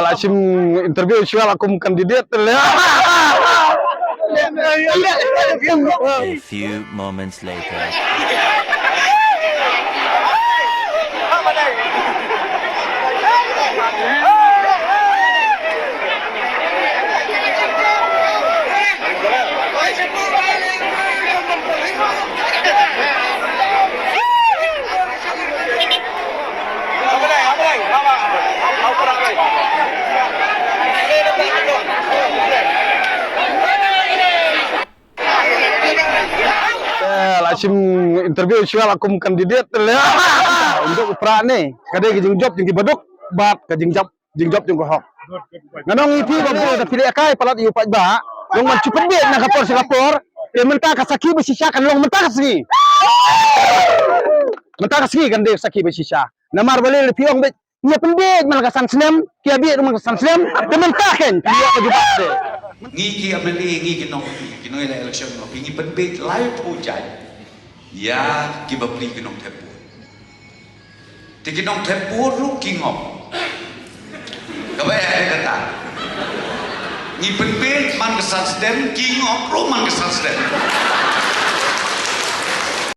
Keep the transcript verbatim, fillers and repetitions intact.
Asim interview shuwa la kum candidate le. A few moments later. Eh, la sim interview shuwa la kum candidate le. Untuk pra ne, ka dei ka jingjop jong ki baduk, bad ka jingjop jingjop jong ka hok. Nga ong ïa phi ba bun da phi leh kai palat ïa u paidbah. Long man shu pynbeit na ka por sha ka por. Te mynta ka sakhi ba shisha kan long mynta ka sngi. Mynta ka sngi kan dei sakhi ba shisha. Namar balei leh phi ong beit ïa pynbeit man ka san snem, ki ïa beit man ka san snem. Te mynta kan phi ïa ka jubab de. Ngi ki M L A, ngi ki nong, ki nong ïa election, ngi pynbeit lai phew jait ïa ki bapli ki nongthep vote. Te ki nongthep vote ruh ki ngop. Kaba eh kata. Ngi pynbeit man ka san snem, ki ngop ruh man ka san snem.